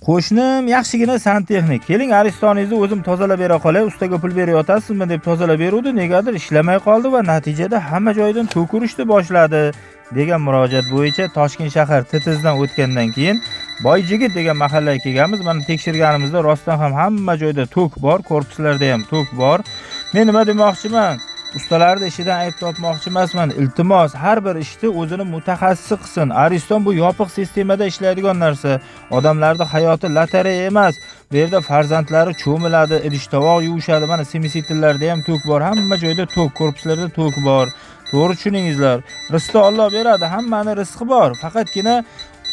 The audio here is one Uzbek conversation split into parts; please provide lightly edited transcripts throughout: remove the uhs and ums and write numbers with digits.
Qo'shnim yaxshigina santexnik. Keling, Aristoningizni o'zim tozalab bera qolay, ustaga pul berayotasizmi deb tozalab beruvdi, negadir ishlamay qoldi va natijada hamma joydan tok urishni boshladi degan murojaat bo'yicha Toshkent shahar TTZdan o'tgandan keyin Boyjigit degan mahallaga kelganmiz. Mana tekshirganimizda rostdan ham hamma joyda tok bor, korpuslarda ham tok bor. Men nima demoqchiman? Ustalarni ishidan ayb topmoqchi emasman. Iltimos, har bir ishni o'zini mutaxassisi qilsin. Ariston bu yopiq sistemada ishlaydigan narsa. Odamlarning hayoti lotereya emas. Bu yerda farzandlari cho'miladi, idish tovoq yuvishadi. Mana смеситель larda ham tok bor, hamma joyda tok, korpuslarda tok bor. To'g'ri tushuningizlar. Rizqni Alloh beradi, hammani rizqi bor. Faqatgina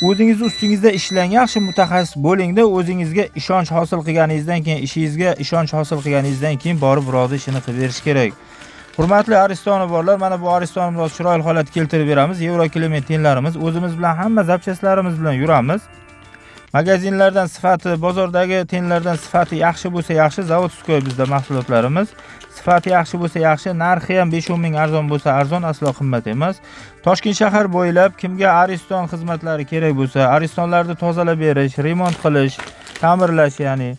o'zingizni ustingizda ishlang, yaxshi mutaxassis bo'lingda, o'zingizga ishonch hosil qilganingizdan keyin, ishingizga ishonch hosil qilganingizdan keyin borib birovni ishini qilib berish kerak. Hurmatli Aristonov borlar, mana bu Aristonimizni chiroyli holatga keltirib beramiz. Yevro element tenlarimiz, o'zimiz bilan hamma запчасть larimiz bilan yuramiz. Magazinlardan sifati, bozordagi tenlardan sifati yaxshi bo'lsa yaxshi, заводской bizda mahsulotlarimiz. Sifati yaxshi bo'lsa yaxshi, narxi ham 5-10 ming arzon bo'lsa arzon, aslo qimmat emas. Toshkent shahar bo'ylab kimga Ariston xizmatlari kerak bo'lsa, Aristonlarni tozalab berish, remont qilish, ta'mirlash, ya'ni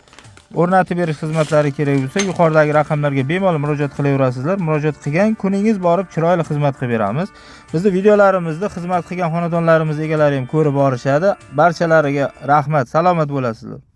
o'rnatib berish xizmatlari kerak bo'lsa, yuqoridagi raqamlarga bemalol murojaat qilaverasizlar. Murojaat qilgan kuningiz borib chiroyli xizmat qilib beramiz. Bizni videolarimizda xizmat qilgan xonadonlarimiz egalari ham ko'rib borishadi. Barchalariga rahmat, salomat bo'lasizlar.